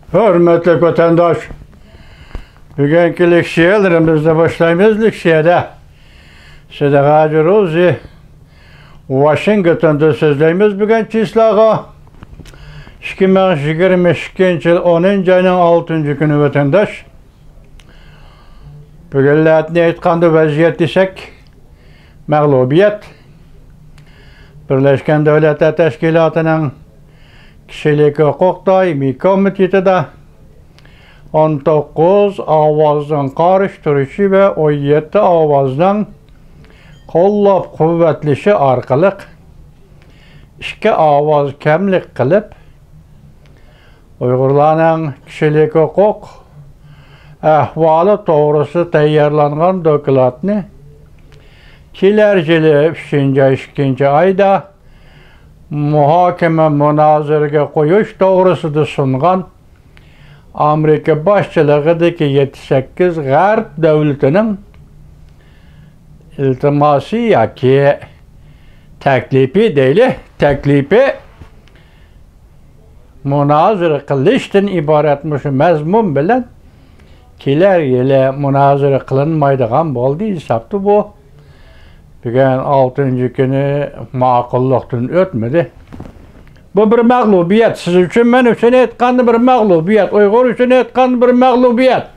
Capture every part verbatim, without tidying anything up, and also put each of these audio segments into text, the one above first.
ھۆرمەتلىك ۋەتەنداش، بۈگۈنكى لېكسىيەلىرىمىزنى باشلايمىز. لېكسىيەدە سىدىق ھاجى روزى ۋاشىنگتوندىن سۆزلەيمىز. بۈگۈن چىسلاغا ئىككى مىڭ يىگىرمە ئىككىنچى يىل ئونىنچى ئاينىڭ ئالتىنچى كۈنى ۋەتەنداش. بۈگۈنلەرنى ئېيتقاندا ۋەزىيەت دېسەك، مەغلۇبىيەت. بىرلەشكەن دۆلەتلەر تەشكىلاتىنىڭ كىشىلىك ھوقۇق دائىمىي كومىتېتىدا ئون توققۇز ئاۋازنىڭ قارشى تۇرۇشى ۋە ئون يەتتە ئاۋازنىڭ قوللاپ قۇۋۋەتلىشى ئارقىلىق ئىككى ئاۋاز كەملىك قىلىپ، ئۇيغۇرلارنىڭ كىشىلىك ھوقۇق ئەھۋالى توغرىسىدا تەييارلانغان دوكلاتنى كېلەر يىلى ئۈچىنچى ئاي ئىككىنچى ئايدا مۇھاكىمە مۇنازىرىگە قويۇش توغرىسىدا سۇنغان ئامېرىكا باشچىلىقىدىكى يەتتە سەككىز غەرب دۆلىتىنىڭ ئىلتىماسى ياكى تەكلىپى دەيلى، تەكلىپى مۇنازىرە قىلىشتىن ئىبارەت مۇشۇ مەزمۇن بىلەن كېلەر يىلى مۇنازىرە قىلىنمايدىغان بولدى ھېسابتا بۇ. بۈگۈن ئالتىنچى كۈنى ماقۇللۇقتىن ئۆتمىدى. بۇ بىر مەغلۇبىيەت. سىز ئۈچۈن، مەن ئۈچۈن ئېيتقاندا بىر مەغلۇبىيەت. ئۇيغۇر ئۈچۈن ئېيتقاندا بىر مەغلۇبىيەت.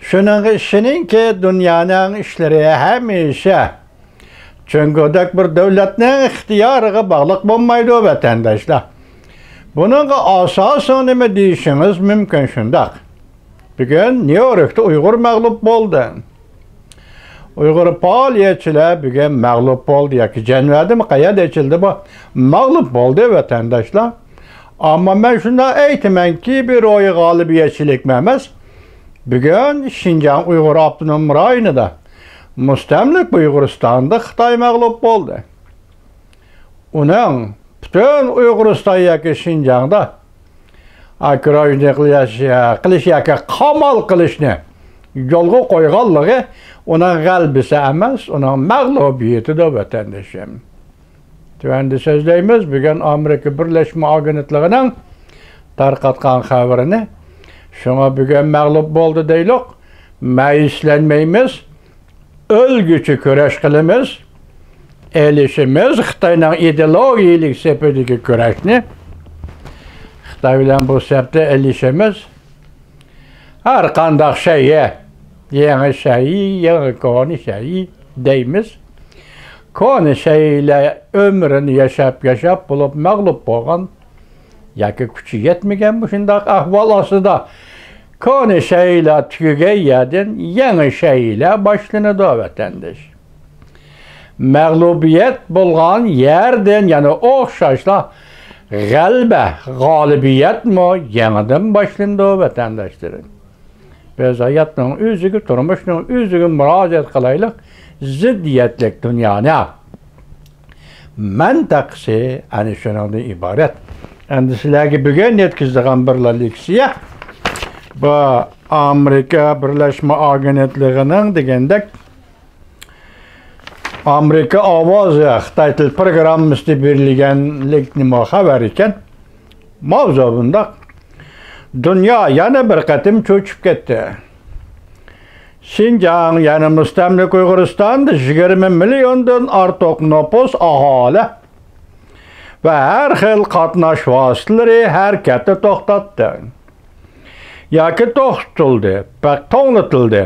شۇنىڭغا ئىشىنىڭكى، دۇنيانىڭ ئىشلىرى ھەمىشە جۇڭگودەك بىر دۆلەتنىڭ ئىختىيارىغا باغلىق بولمايدۇ، ۋەتەنداشلار. بۇنىڭغا ئاساسىڭ نېمە دېيىشىڭىز مۇمكىن شۇنداق. بۈگۈن نيۇ يوركتا ئۇيغۇر مەغلۇپ بولدى. ئۇيغۇر پائالىيەتچىلەر بۈگۈن مەغلۇپ بولدى ياكى جەنۋەدىمۇ قەيەردە ئېچىلدى بۇ؟ مەغلۇپ بولدى، ۋەتەنداشلار. ئەمما مەن شۇنداق ئېيتىمەنكى، بىر روھىي غالىبىيەتچىلىكمۇ ئەمەس. بۈگۈن شىنجاڭ ئۇيغۇر ئاپتونوم رايونىدا، مۇستەملىكە ئۇيغۇرىستاندا خىتاي مەغلۇپ بولدى. ئۇنىڭ پۈتۈن ئۇيغۇرىستان ياكى شىنجاڭدا ئوكرۇژنىي قىلىش، قىلىش ياكى قامال قىلىشنى يولغا قويغانلىقى ئۇنىڭ غەلىبىسى ئەمەس، ئۇنىڭ مەغلۇبىيىتىدۇر، ۋەتەندىشىم. تۆۋەندە سۆزلەيمىز بۈگۈن ئامېرىكا بىرلەشمە ئاگېنتلىقىنىڭ تارقاتقان خەۋىرىنى. شۇڭا بۈگۈن مەغلۇپ بولدى دەيلۇق، مەيۈسلەنمەيمىز. ئۆلگۈچە كۈرەش قىلىمىز. ئېلىشىمىز خىتاينىڭ ئىدېئولوگىيەلىك سېپىدىكى كۈرەشنى. خىتاي بىلەن بۇ سەپتە ئېلىشىمىز. ھەر قانداق شەيئى، يېڭى شەيئى، يېڭى كونا شەيئى دەيمىز. كونا شەيئىلەر ئۆمرىنى ياشاپ، ياشاپ بولۇپ مەغلۇپ بولغان ياكى كۈچى يەتمىگەن مۇشۇنداق ئەھۋال ئاستىدا كونا شەيئىلەر تۈگىگەن يەردىن يېڭى شەيئىلەر باشلىنىدۇ، ۋەتەنداش. مەغلۇبىيەت بولغان يەردىن يەنە ئوخشاشلا غەلىبە، غالىبىيەتمۇ يېڭىدىن باشلىنىدۇ، ۋەتەنداشلىرىم. بىز ھاياتنىڭ ئۆزىگە، تۇرمۇشنىڭ ئۆزىگە مۇراجىئەت قىلايلىق، زىددىيەتلىك دۇنيانى. مەنتىقىسى ئەنە شۇنىڭدىن ئىبارەت. ئەمدى سىلەرگە بۈگۈن يەتكۈزىدىغان بىرلا لېكسىيە، بۇ ئامېرىكا بىرلەشمە ئاگېنتلىقىنىڭ دېگەندەك، ئامېرىكا ئاۋازى خىتاي تىل پروگراممىسىدا بېرىلگەنلىك نېمە خەۋەر ئىكەن. ماۋزۇ بۇنداق. دۇنيا يەنە بىر قېتىم چۆچۈپ كەتتى. شىنجاڭ، يەنى مۇستەملىكە ئۇيغۇرىستاندا يىگىرمە مىليوندىن ئارتۇق نوپۇس، ئاھالە ۋە ھەر خىل قاتناش ۋاسىتىلىرى ھەرىكەتنى توختاتتى ياكى توختىتىلدى، پەق-، توڭلىتىلدى.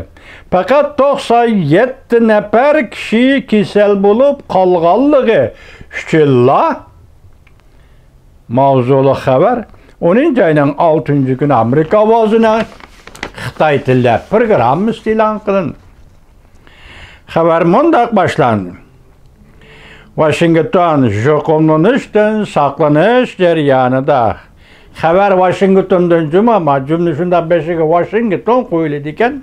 پەقەت توقسان يەتتە نەپەر كىشى كېسەل بولۇپ قالغانلىقى ئۈچۈنلا ماۋزۇلۇق خەۋەر ئونىنچى ئاينىڭ ئالتىنچى كۈنى ئامېرىكا ئاۋازىنىڭ خىتاي تىلى پروگراممىسىدا ئېلان قىلىندى. خەۋەر مۇنداق باشلاندى. ۋاشىنگتون يۇقۇملىنىشتىن ساقلىنىش جەريانىدا. خەۋەر ۋاشىنگتوندىن جۇمۇ، ما جۈملە شۇنداق بېشىغا ۋاشىنگتون قويۇلىدىكەن.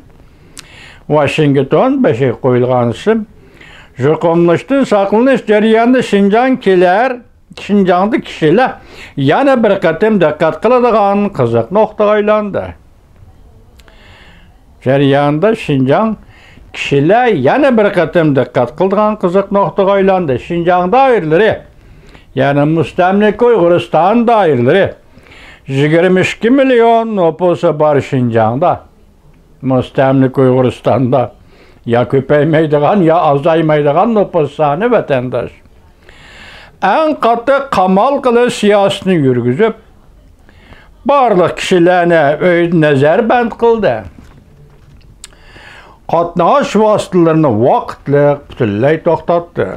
ۋاشىنگتون بېشىغا قويۇلغان ئىسىم. يۇقۇملىنىشتىن ساقلىنىش جەريانىدا شىنجاڭ كېلەر، شىنجاڭدا كىشىلەر يەنە بىر قېتىم دىققەت قىلىدىغان قىزىق نۇقتىغا ئايلاندى. جەرياندا شىنجاڭ كىشىلەر يەنە بىر قېتىم دىققەت قىلىدىغان قىزىق نۇقتىغا ئايلاندى. شىنجاڭ دائىرىلىرى، يەنى مۇستەملىكە ئۇيغۇرىستان دائىرىلىرى يىگىرمە ئىككى مىليون نوپۇسى بار شىنجاڭدا، مۇستەملىكە ئۇيغۇرىستاندا يا كۆپەيمەيدىغان، يا ئازايمايدىغان نوپۇس سانى، ۋەتەنداش. ئەڭ قاتتىق قامال قىلىش سىياسىتىنى يۈرگۈزۈپ، بارلىق كىشىلەرنى ئۆيدە نەزەربەند قىلدى. قاتناش ۋاسىتىلىرىنى ۋاقىتلىق پۈتۈنلەي توختاتتى.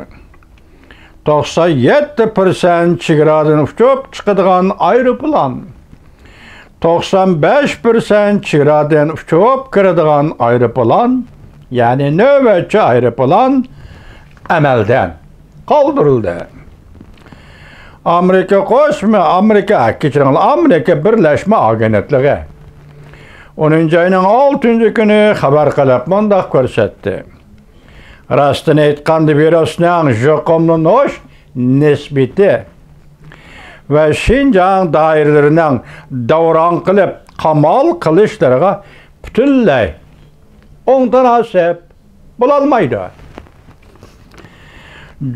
توقسان يەتتە پىرسەنت چېگرادىن ئۇچۇپ چىقىدىغان ئايروپىلان، توقسان بەش پىرسەنت چېگرادىن ئۇچۇپ كىرىدىغان ئايروپىلان، يەنى نۆۋەتچى ئايروپىلان ئەمەلدىن قالدۇرۇلدى. ئامېرىكا قوشما، ئامېرىكا، كەچۈرۈڭلار، ئامېرىكا بىرلەشمە ئاگېنتلىقى ئونىنچى ئاينىڭ ئالتىنچى كۈنى خەۋەر قىلىپ مۇنداق كۆرسەتتى: راستىنى ئېيتقاندا، ۋىرۇسنىڭ يۇقۇملىنىش نىسبىتى ۋە شىنجاڭ دائىرىلىرىنىڭ داۋراڭ قىلىپ قامال قىلىشلىرىغا پۈتۈنلەي ئوڭ تاناسىپ بولالمايدۇ.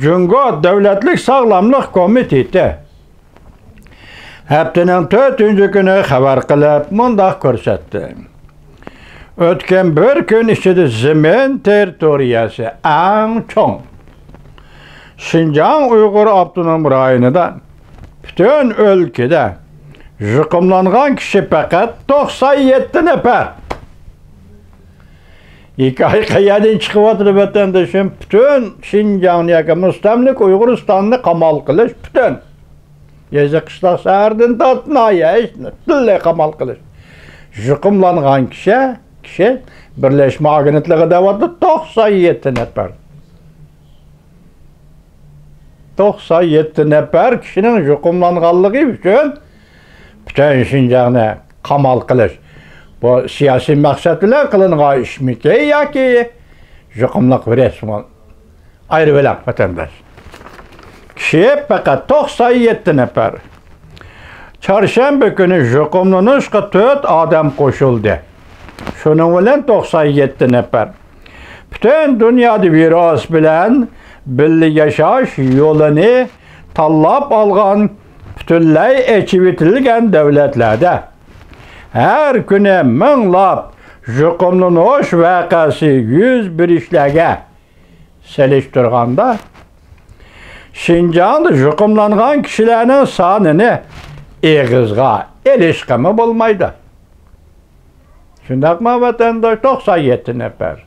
جۇڭگو دۆلەتلىك ساغلاملىق كومىتېتى ھەپتىنىڭ تۆتىنچى كۈنى خەۋەر قىلىپ مۇنداق كۆرسەتتى: ئۆتكەن بىر كۈن ئىچىدە زېمىن تېررىتورىيەسى ئەڭ چوڭ شىنجاڭ ئۇيغۇر ئاپتونوم رايونىدا پۈتۈن ئۆلكىدە يۇقۇملانغان كىشى پەقەت توقسان يەتتە نەپەر. ھېكايە قەيەردىن چىقىۋاتىدۇ، ۋەتەندىشىم؟ پۈتۈن شىنجاڭنى ياكى مۇستەملىكە ئۇيغۇرىستاننى قامال قىلىش، پۈتۈن يېزا، قىشلاق، شەھەردىن تارتىپ ناھىيە، پۈتۈنلەي قامال قىلىش. يۇقۇملانغان كىشى، كىشى بىرلەشمە ئاگېنتلىقى دەۋاتىدۇ، توقسان يەتتە نەپەر. توقسان يەتتە نەپەر كىشىنىڭ يۇقۇملانغانلىقى ئۈچۈن پۈتۈن شىنجاڭنى قامال قىلىش، بۇ سىياسىي مەقسەت بىلەن قىلىنغان ئىشمىكى ياكى يۇقۇملۇق ۋىرۇسمۇ؟ ئايرىۋېلىڭ، ۋەتەنداش. كىشى پەقەت توقسان يەتتە نەپەر. چارشەنبە كۈنى يۇقۇملىنىشقا تۆت ئادەم قوشۇلدى. شۇنىڭ بىلەن توقسان يەتتە نەپەر. پۈتۈن دۇنيادا ۋىرۇس بىلەن بىللە ياشاش يولىنى تاللاپ ئالغان پۈتۈنلەي ئېچىۋېتىلگەن دۆلەتلەردە ھەر كۈنى مىڭلاپ يۇقۇملىنىش ۋەقەسى يۈز بېرىشلەرگە سېلىشتۇرغاندا، شىنجاڭدا يۇقۇملانغان كىشىلەرنىڭ سانىنى ئېغىزغا ئېلىشقىمۇ بولمايدۇ. شۇنداقمۇ، ۋەتەنداش؟ توقسان يەتتە نەپەر.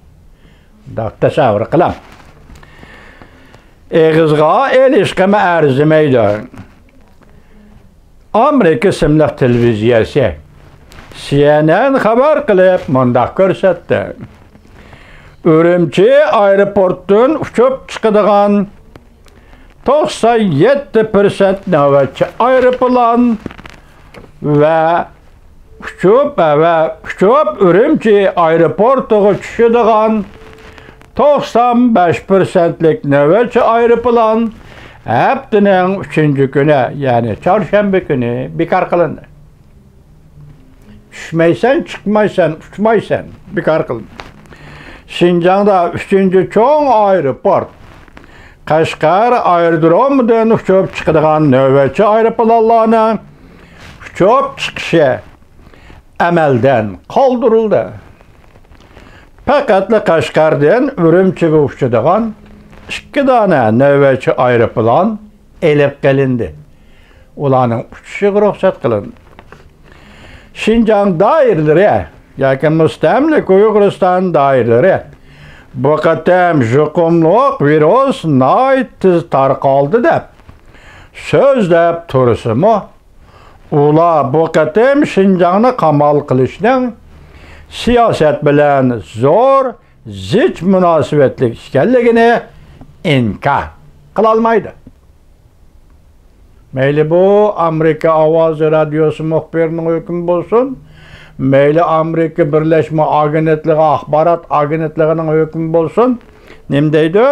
مۇنداق تەسەۋۋۇر قىلىڭ. ئېغىزغا ئېلىشقىمۇ ئەرزىمەيدۇ. ئامېرىكا ئىسىملىق تېلېۋىزىيەسى، سى ئېن ئېن، خەۋەر قىلىپ مۇنداق كۆرسەتتى: ئۈرۈمچى ئايروپورتتىن ئۇچۇپ چىقىدىغان توقسان يەتتە پىرسەنت نۆۋەتچى ئايروپىلان ۋە ئۇچۇپ، ۋە ئۇچۇپ ئۈرۈمچى ئايروپورتىغا چۈشىدىغان توقسان بەش پىرسەنتلىك نۆۋەتچى ئايروپىلان ھەپتىنىڭ ئۈچىنچى كۈنى، يەنى چارشەنبە كۈنى بىكار قىلىندى. چۈشمەيسەن، چىقمايسەن، ئۇچمايسەن، بىكار قىلىندى. شىنجاڭدا ئۈچىنچى چوڭ ئايروپورت قەشقەر ئايرودرومىدىن ئۇچۇپ چىقىدىغان نۆۋەتچى ئايروپىلانلارنىڭ ئۇچۇپ چىقىشى ئەمەلدىن قالدۇرۇلدى. پەقەتلا قەشقەردىن ئۈرۈمچىگە ئۇچىدىغان ئىككى دانە نۆۋەتچى ئايروپىلان ئېلىپ قېلىندى. ئۇلارنىڭ ئۇچۇشىغا رۇخسەت قىلىندى. شىنجاڭ دائىرىلىرى ياكى مۇستەملىكە ئۇيغۇرىستان دائىرىلىرى بۇ قېتىم يۇقۇملۇق ۋىرۇس ناھايىتى تېز تارقالدى دەپ سۆزلەپ تۇرسىمۇ، ئۇلار بۇ قېتىم شىنجاڭنى قامال قىلىشنىڭ سىياسەت بىلەن زور زىچ مۇناسىۋەتلىك ئىكەنلىكىنى ئىنكار قىلالمايدۇ. مەيلى بۇ ئامېرىكا ئاۋازى رادىيوسى مۇخبىرىنىڭ ھۆكمى بولسۇن، مەيلى ئامېرىكا بىرلەشمە ئاگېنتلىقى، ئاخبارات ئاگېنتلىقىنىڭ ھۆكمى بولسۇن، نېمە دەيدۇ؟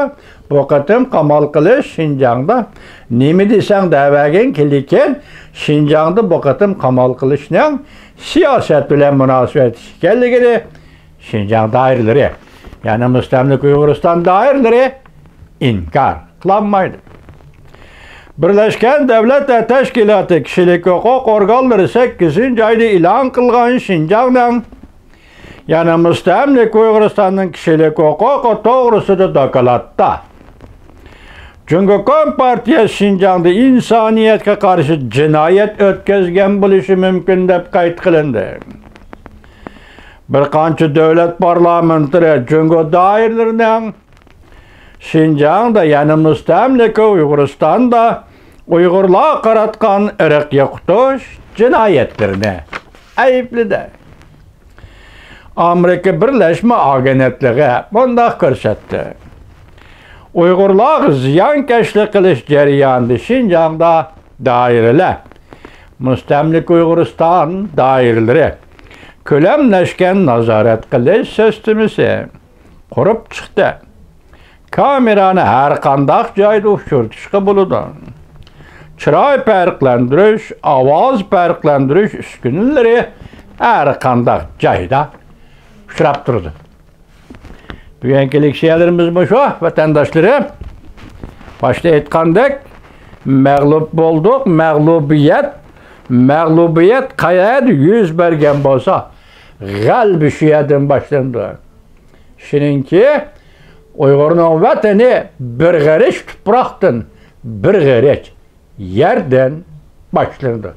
بۇ قېتىم قامال قىلىش شىنجاڭدا نېمە دېسەڭ دەۋەرگىن، لېكىن شىنجاڭدا بۇ قېتىم قامال قىلىشنىڭ سىياسەت بىلەن مۇناسىۋەتلىك ئىكەنلىكىنى شىنجاڭ دائىرىلىرى، يەنى مۇستەملىكە ئۇيغۇرىستان دائىرىلىرى ئىنكار قىلالمايدۇ. بىرلەشكەن دۆلەتلەر تەشكىلاتى كىشىلىك ھوقۇق ئورگانلىرى سەككىزىنچى ئايدا ئېلان قىلغان شىنجاڭنىڭ، يەنى مۇستەملىكە ئۇيغۇرىستاننىڭ كىشىلىك ھوقۇقى توغرىسىدا دوكلاتتا، جۇڭگو كومپارتىيەسى شىنجاڭدا ئىنسانىيەتكە قارشى جىنايەت ئۆتكۈزگەن بولۇشى مۇمكىن دەپ قەيت قىلىندى. بىر قانچە دۆلەت پارلامېنتلىرى جۇڭگو دائىرىلىرىنىڭ شىنجاڭدا، يەنى مۇستەملىكە ئۇيغۇرىستاندا ئۇيغۇرلارغا قاراتقان ئىرق يوقىتىش جىنايەتلىرىنى ئەيىبلىدى. ئامېرىكا بىرلەشمە ئاگېنتلىقى مۇنداق كۆرسەتتى: ئۇيغۇرلارغا زىيانكەشلىك قىلىش جەريانىدا شىنجاڭدا دائىرىلەر، مۇستەملىكە ئۇيغۇرىستان دائىرىلىرى كۆلەملەشكەن نازارەت قىلىش سىستېمىسى قۇرۇپ چىقتى. كامېرانى ھەر قانداق جايدا ئۇچرىتىشقا بولىدۇ. چىراي پەرقلەندۈرۈش، ئاۋاز پەرقلەندۈرۈش ئۈسكۈنىلىرى ھەر قانداق جايدا ئۇچراپ تۇرىدۇ. بۈگۈنكى لېكسىيەلىرىمىز مۇشۇ، ۋەتەنداشلىرىم. باشتا ئېيتقاندەك، مەغلۇپ بولدۇق، مەغلۇبىيەت، مەغلۇبىيەت قەيەردە يۈز بەرگەن بولسا، غەلىبە شۇ يەردىن باشلىنىدۇ. شۇنىڭكى ئۇيغۇرنىڭ ۋەتىنى بىر غېرىچ تۇپراقتىن، بىر غېرىچ يەردىن باشلىنىدۇ.